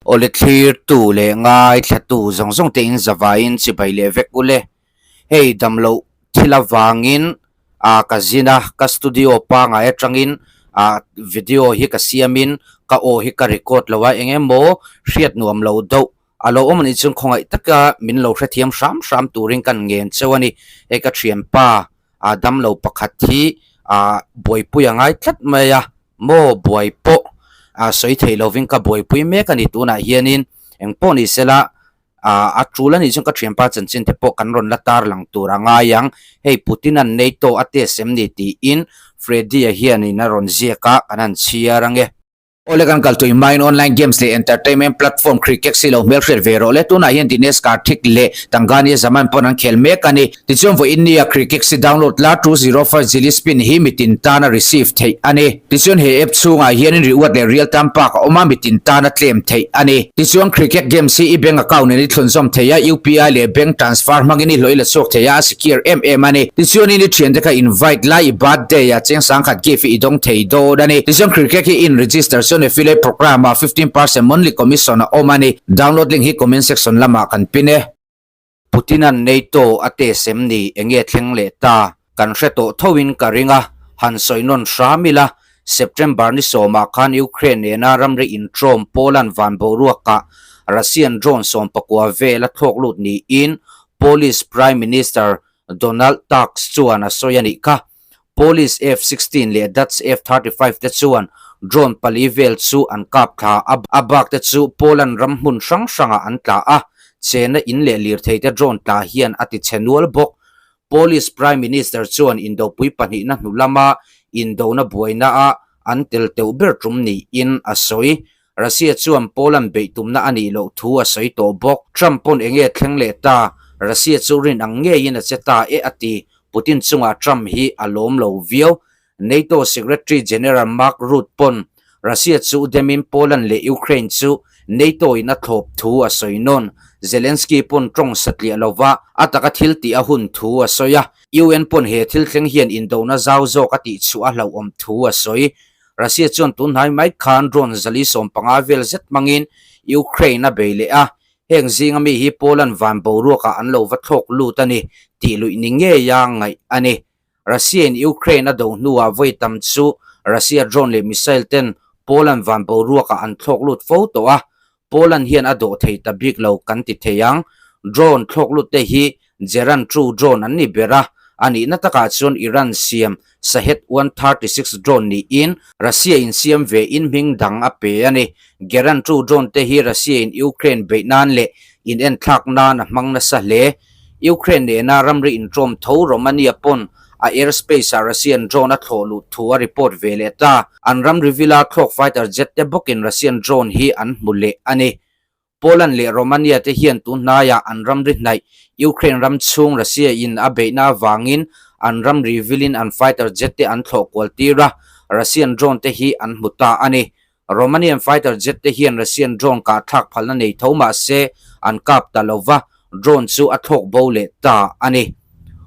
Awle thlirtu leh ngaithlatu zawng zawng te in zavaiin chibai leh vek ule. Hei damloh thil avangin ah ka zin a, ka studio pangai atangin ah video hi ka siamin ka aw hi ka record lo a, eng emaw hriat nuam lo deuh a lo awm anih chuan khawngaih taka min lo hrethiam hram hram turin kan ngen cheu a ni. Hei ka thianpa ah damlo pakhat hi ah buaipui a ngai tlat mai a. Maw buai pawh ah sawi thei lovin ka buaipui mek a ni tunah hianin eng pawh ni sela ah a tul a nih chuan ka thianpa chanchin te pawh kan rawn la tar lang tur a ngai ang. Hei Putin an NATO a test em ni tiin Freddy-a hianin a rawn ziak a kan han chhiar ange. Awle kan kal tui hmain online games leh entertainment platform cricket si lo hmelhriat ve rawh le. Tunah hian Dinesh Karthik leh Tangani Zaman pawn an khel mek a ni. Tichuan vawiin nia cricket si download la 205 Jilly Spin hi mitin tana receive theih a ni. Tichuan he app chhungah hianin reward leh real time park a awm a, mitin tana claim theih a ni. Tichuan cricket games hi i bank account nen i thlunzawm thei a, UPI leh bank transfer hmangin i hlawh i la chhuak thei a, a secure em em a ni. Tichuanin i thiante kha invite lai i birthday ah cheng sangkhat gift hi i dawng thei dawn a ni. Tichuan cricket hi in register chuan affiliate program ah 15% monthly commission a awm a ni. Download link hi comment section lamah kan pin e. Putin-a'n NATO a test em ni enge thleng leh ta? Kan hre tawh thoin ka ring a, han sawi nawn hram ila, September ni sawmah khan Ukraine nena ramri intrawm Poland van boruakah Russian drone 19 vel a thlawk lut niin Polish Prime Minister Donald Tusk chuan a sawi a nih kha. Polish F-16 leh Dutch F-35 te chuan drone pali vel chu an kap thla a, a bak te chu Poland ram hmun hrang hrangah an tla a, chena in leh lirthei te drone tla hian a ti chhe nual bawk. Polish Prime Minister chuan indopui pahnihna hnu lama indona buaina a an tel teuh ber tum niin a sawi. Russia chuan Poland beih tumna a nih loh thu a sawi tawh bawk. Trump pawn enge thleng leh ta, Russia chu rin ang ngeiin a che ta e a ti. Putin chungah Trump hi a lawm lo viau. NATO Secretary General Mark Rutte pawn Russia chu demin Poland leh Ukraine chu NATO in a thlawp thu a sawi nawn. Zelensky pawn tawng satliah lova a taka thil tih a hun thu a sawi a. UN pawn he thil thleng hian indona zau zawk a tih chhuah a hlauhawm thu a sawi. Russia chuan tun hnai mai khan drone 450 vel zet hmangin Ukraine a bei leh a, heng zinga mi hi Poland van boruakah an lo va thlawk lut a ni tih luih ni ngeia ngaih a ni. Russia in Ukraine a do hnuah vawi tam chu Russia drone leh missile ten Poland van boruakah an thlawk lut fo tawh a, Poland hian a dawh thei ta bik lo kan ti thei ang. Drone thlawk lut te hi Geran two drone an ni ber a, a nihna takah chuan Iran siam Shahed 136 drone niin Russia in siam ve in hming dang a pe a ni. Geran two drone te hi Russia in Ukraine beih nan leh inenthlak nan a hmang nasa hle. Ukraine nena ramri intawm tho Romania pawn a airspace ah Russian drone a thlawh luh thu a report ve leh ta. An ramri vila thlawk fighter jet te bawkin Russian drone hi an hmu leh a ni. Poland leh Romania te hian tun hnaiah an ramri hnaih Ukraine ram chhung Russia in a beihna avangin an ramri vilin an fighter jet te an thlawh kual tir a, Russian drone te hi an hmu ta a ni. Romanian fighter jet te hian Russian drone kah thlak phalna nei tho mah se an kap ta lo va, drone chu a thlawk bo leh ta a ni.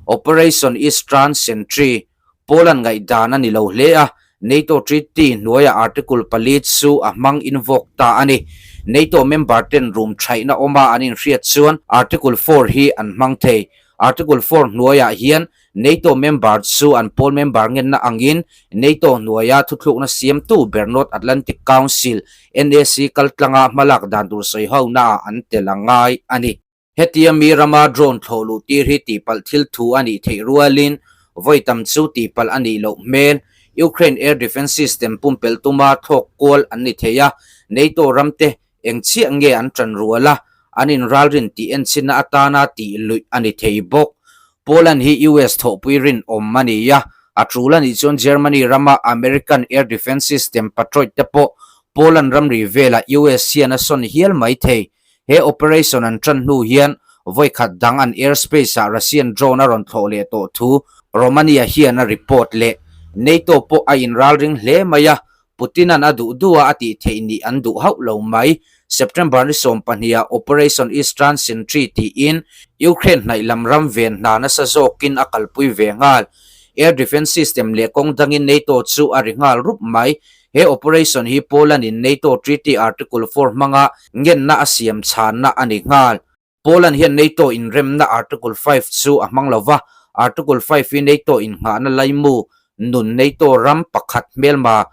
Operation Eastern Sentry, Poland ngaihdan a ni lo hle a, NATO Treaty hnuaia Article pali chu a hmang invoke ta a ni. NATO member ten room thaihna awma an inhriat chuan Article 4 hi an hmang thei. Article 4 hnuaiah hian NATO member chu an pawl member ngenna angin NATO hnuaia thuthlukna siamtu ber North Atlantic Council, NAC, kaltlanga hmalak dan tur sawi honaah an tel a ngai a ni. Hetia mi rama drone thlawh luh tir hi tihpalh thil thu a nih theih rualin vawi tam chu tihpalh a nih loh hmel. Ukraine air defence system pumpelh tuma thlawk kual an ni thei a, NATO ramte Eng chiah nge an ṭan rual a, an inralrin tih enchhinna atana tih luih a ni thei bawk. Poland hi US thawhpui rinawm a ni a, a ṭul a nih chuan Germany rama American air defence system Patriot te pawh Poland ramri velah US hian a sawn hial mai thei. He operation an ṭan hnu hian vawi khat dang an airspace-ah Russian drone a rawn thlawh leh tawh thu Romania hian a report leh. NATO pawh a inralring hle mai a, Putin-a'n a duh duh a a tih theih nih an duh hauh lo mai. September ni 12 ah Operation Eastern Sentry tiin Ukraine hnaih lam ram ven hna nasa zawkin a kalpui ve nghal. Air defence system leh kawng dangin NATO chu a ri nghal rup mai. He operation hi Poland-in NATO Treaty Article 4 hmanga ngenna a siam chhanna a ni nghal. Poland hian NATO inremna Article 5 chu a hmang lo va, Article 5 hi NATO innghahna laimu nun NATO ram pakhat hmelma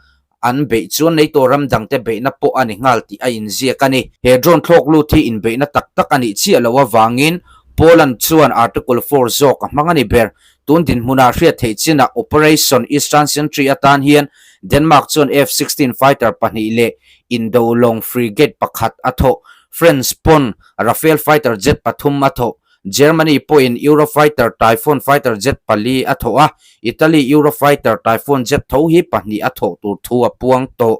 an beih chuan NATO ram dangte beihna pawh a ni nghal tih a inziak a ni. He drone thlawk lut hi inbeihna tak tak a nih chiah loh avangin Poland chuan Article 4 zawk a hmang a ni ber. Tun dinhmunah hriat theih chinah Operation Eastern Sentry atan hian Denmark chuan F-16 fighter pahnih leh indo lawng frigate pakhat a thawh. France pawn Rafale fighter jet pathum a thawh. Germany pawhin Eurofighter Typhoon fighter jet pali a thawh a, Italy Eurofighter Typhoon jet tho hi pahnih a thawh tur thu a puang tawh.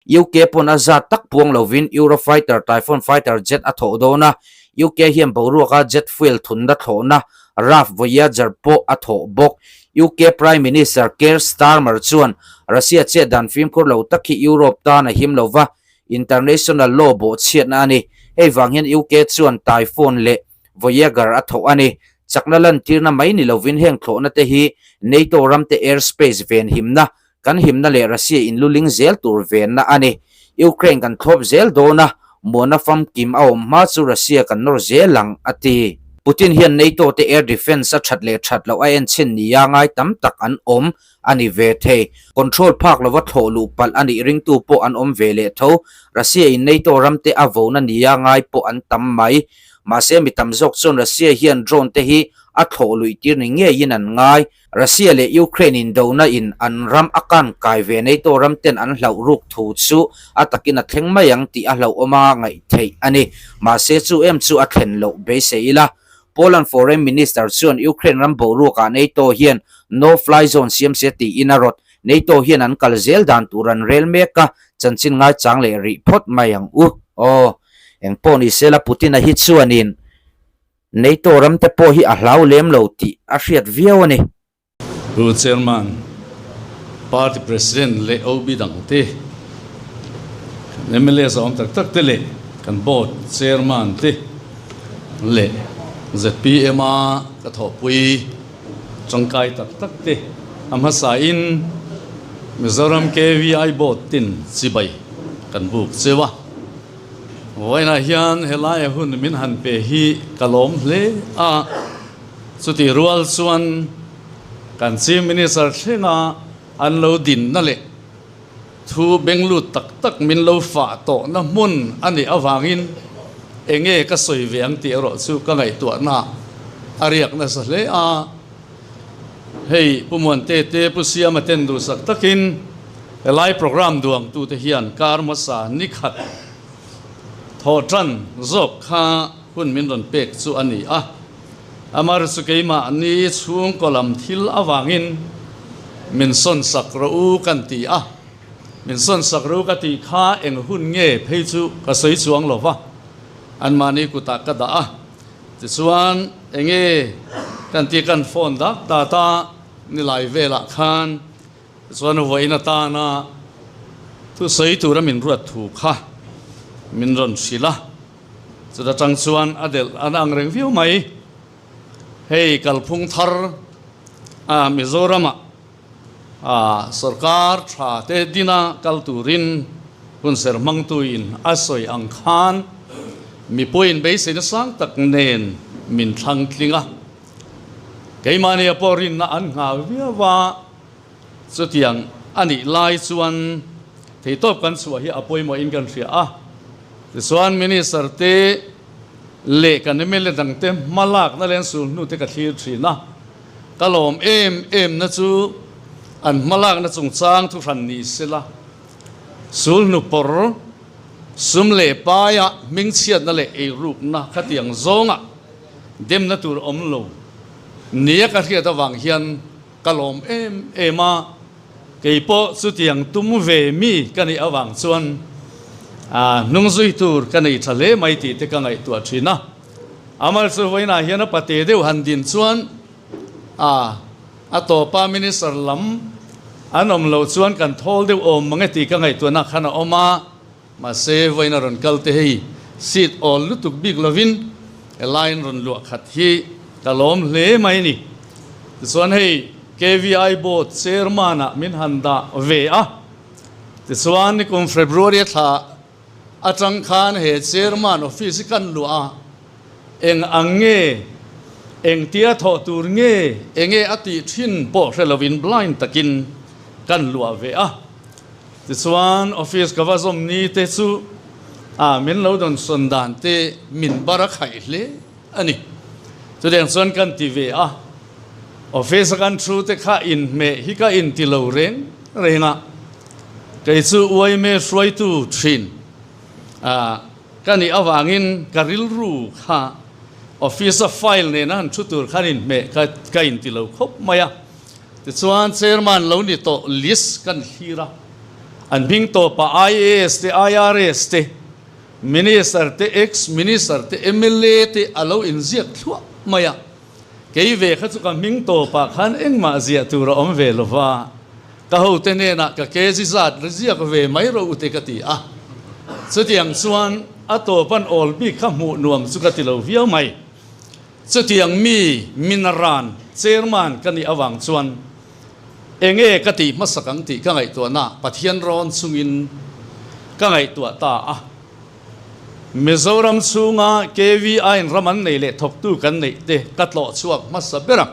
UK pawn a zat tak puang lovin Eurofighter Typhoon fighter jet a thawh dawn a, UK hian boruaka jet fuel thunna thlawhna RAF Voyager pawh a thawh bawk. UK Prime Minister Keir Starmer chuan Russia chet dan fimkhur lo tak hi Europe tan a him lo va, International law bawhchhiatna a ni. Hei vang hian UK chuan Typhoon leh Voyager a thawh a ni. Chakna lantirna mai ni lovin heng thlawhna te hi NATO ramte airspace venhimna, kan himna leh Russia inluling zel tur venna a ni. Ukraine kan thlawp zel dawn a, muana famkim a awm hma chu Russia kan nawr zel ang, a ti. Putin hian NATO te air defence a that leh that loh a enchhin nia ngai tam tak an awm. a ni ve thei. Control phak lova thlawh luh palh a nih ringtu pawh an awm ve leh tho. Russia in NATO ramte a vona nia ngai pawh an tam mai. Mahse mi tam zawk chuan Russia hian drone te hi a thlawh luih tir ni ngeiin an ngai. Russia leh Ukraine in dona in an ram a kan kai ve NATO ram ten an hlauh ruk thu chu a takin a thleng mai ang tih a hlauhawm a ngaih theih a ni. Mahse chu em chu a thlen loh beisei ila. Poland Foreign Minister chuan Ukraine ram boruakah NATO hian no-fly zone siam se tiin a rawt. NATO hian an kal zel dan tur an rel mek a, chanchin ngaichang leh rih phawt mai ang u. Aw, eng pawh ni sela Putin-a hi chuanin NATO ramte pawh hi a hlau lem lo tih a hriat viau a ni. Pu Chairman, Party President leh OB dangte, kan mla zawm tak tak te leh kan Board Chairman te leh zpm a ka thawhpui tangkai tak tak te a hmasain Mizoram KVI Board tin chibai kan buk cheu a. Vawiinah hian helaia hun min han pe hi ka lawm hle a. Chutih rual chuan kan Chief Minister thlenga an lo dinna leh thu benglut tak tak min lo fah tawhna hmun a nih avangin enge ka sawi ve ang tih erawh chu ka ngaihtuahna a riak nasa hle a. Hei Pu Muante te Pu Siama ten duhsak takin helai programme duangtute hian kar hmasa nikhat thawhtan zawk kha hun min rawn pek chu a ni a. Amar chu keimahni chhungkaw lam thil avangin min sawn sak rawh u kan ti a, min sawn sak rawh u ka tih kha eng hun nge phei chu ka sawi chuang lo va, anmahni kutah ka dah a, tichuan enge kan tih kan phone dak dat a nilai velah khan tichuan vawiin atana thusawi tura min ruat thu kha min rawn hrilh a. Chuta tang chuan a delh an ang reng viau mai. Hei kalphung thar a Mizoramah a sorkar tha te dina kal turin hunser hmangtuin a sawi ang khan mipuiin beiseina sang tak nen min thlang tling a. Keimahnia pawh rinna an nghah viau a, chutiang a nih lai chuan Theitawp kan chhuah hi a pawimawhin kan hria a, tichuan Minister te leh kan mla dangte hmalakna leh an sulhnu te ka thlir thin a, ka lawm em em na chu an hmalakna chungchang thuhran ni sela, sulhnu pawr, sum leh paia hmingchhiatna leh eirukna khatiang zawnga demna tur awm lo nia ka hriat avang hian ka lawm em em a. Kei pawh chutiang tum ve mi ka nih avang chuan hnung zui tur ka nei tha hle mai tih te ka ngaihtuah thin a. Amal chu vawiinah hian a pate deuh han din chuan a tawpa Minister lam an awm loh chuan kan thawl deuh awm mang e tih ka ngaihtuahna khan a awm a. Mahse vawiin a rawn kal te hei seat awl lutuk bik lovin helaiin rawn luah khat hi ka lawm hle mai a ni. Tichuan hei KVI Board Chairman ah min han dah ve a, Tichuan nikum February thla atang khan he Chairman office hi kan luah a, eng ang nge, engtia thawh tur nge, enge a tih thin pawh hre lovin blind takin kan luah ve a. Tichuan office ka va zawm ni te chu a min lo dawnsawn dan te min bar a khaih hle a ni. Chutiang chuan kan ti ve a, office a kan thu te kha inhmeh hi ka inti lo reng reng a, kei chu uaime hruaitu thin a ka nih avangin ka rilru kha office a file nena han thu tur khan inhmeh ka ka inti lo khawp mai a. Tichuan chairman lo ni tawh list kan thlir a, an hming tawpah IAS te, IRS te, Minister te, ex minister te, mla te a lo inziak thluah mai a, kei ve kha chu ka hming tawpah khan engmah ziah tur a awm ve lo va, ka hote hnenah ka kg zat ri ziak ve mai rawh u te ka ti a, chutiang chuan a tawp an awl bik kha hmuh nuam chu ka ti lo viau mai. Chutiang mi minaran chairman ka nih avang chuan enge ka tih hmasak ang tih ka ngaihtuahna Pathian rawn chungin ka ngaihtuah ta a. Mizoram chhunga KVI in ram an nei leh thawktu kan neih te ka tlawh chhuak hmasa ber a.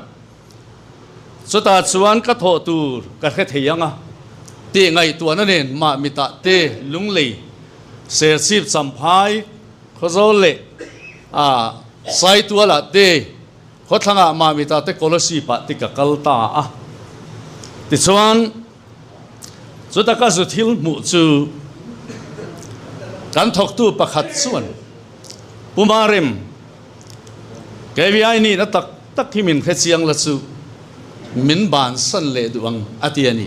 Chutah chuan ka thawh tur ka hre thei ang a tih ngaihtuahna nen mah mitah te lunglei Serchhip Champhai Khawzawl leh a Saitualah te khawthlangah Mamita te Kolasib-ah te ka kal ta a. Tichuan, chuta ka zu thil hmuh chu kan thawktu pakhat chuan Pu Marem, KVI nihna tak tak hi min hre chiang la chu min bansan leh duh ang a ti a ni.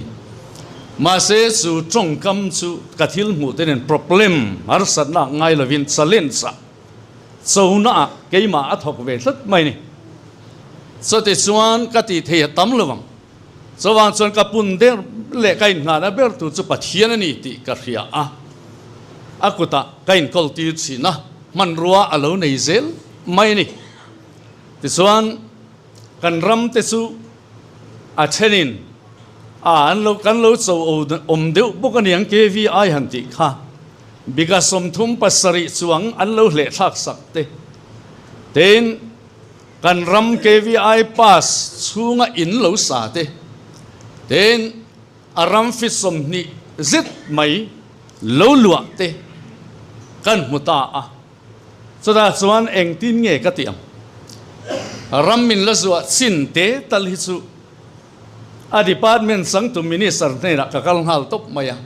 Mahse chu tawngkam chu ka thil hmuh te nen problem harsatna ngai lovin challenge ah chona ah keimah a thawk ve tlat mai ni. Chuti chuan ka tih thei a tam lo ang. Chuvang chuan ka pun der leh ka inngahna ber tur chu Pathian a ni tih ka hria a, a kutah ka inkawl tir thin a, hmanrua a lo nei zel mai a ni. Tichuan kan ram te chu a thenin a an lo kan lo cho awm deuh bawk a niang KVI han tih kha bika 37 chuang an lo hleh thlak sak te tin kan ram KVI pass chhunga in lo sa te tin a ram fit 20 zet mai lo luah te kan hmu ta a. Chutah chuan engtin nge ka tih ang? Ram min la zuah chin te tal hi chu a department changtu minister hnenah ka kal nghal tawp mai a.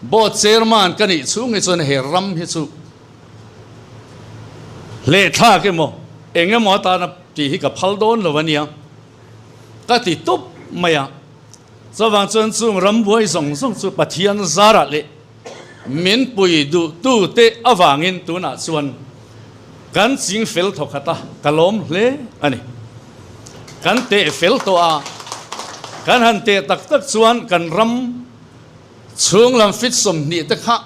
Board chairman ka nih chhung hi chuan he ram hi chu hlehthlak emaw eng emaw atana tih hi ka phal dawn lo a nia ka ti tawp mai a. Chuvang chuan chung ram buai zawng zawng chu Pathian zarah leh Min pui duhtute avangin tunah chuan kan ching fel thawkhat a, ka lawm hle a ni. Kan teh fel tawh a, kan han teh tak tak chuan kan ram chhung lam fit 20 te kha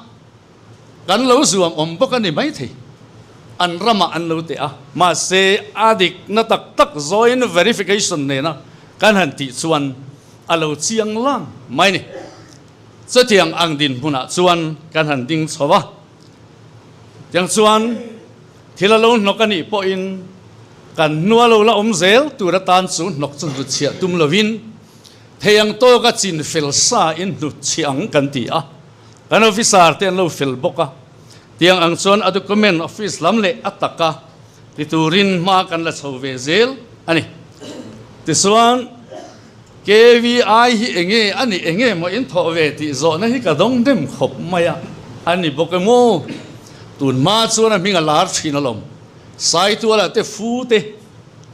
kan lo zuam awm bawk a ni maithei. An ramah an lo teh a, mahse a dikna tak tak zawiin verification nena kan han tih chuan a lo chiang lang mai a ni. Chutiang ang dinhmunah chuan kan han ding chho a, tiang chuan thil a lo hnawk a nih pawhin kan hnua lo la awm zel tur atan chu hnawk chu hnutchhiah tum lovin thei ang tawka chin fel sa in hnutchhiah ang kan ti a, kan officer te an lo fel bawk a, tiang ang chuan a document office lam leh a taka ti turin hma kan la chho ve zel a ni. Tichuan. KVI hi enge a nih enge maw in thawh ve tih zawhna hi ka dawng hnem khawp mai a, a ni bawk em aw? Tun hma chuan a hming a lar thin alawm, Saituala te fu te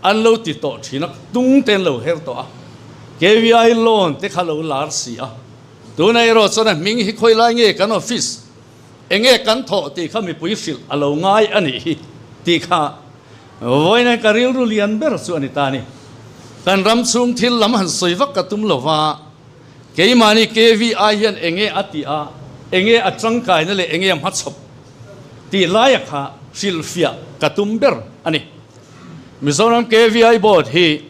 an lo ti tawh thin a, tung te an lo her tawh a, KVI loan te kha lo lar si a, tunah erawh chuan a hming hi khawi lai nge kan office enge kan thawh tih kha mipui hrilh a lo ngai a nih hi tih kha Vawiin ka rilru lian ber chu a ni ta a ni. Kan ram chhung thil lam han sawi vak ka tum lo va, keimahni KVI hian enge a tih a, enge a tangkaina leh enge a hmachhawp tih laia kha hrilhfiah ka tum ber a ni. Mizoram KVI Board hi.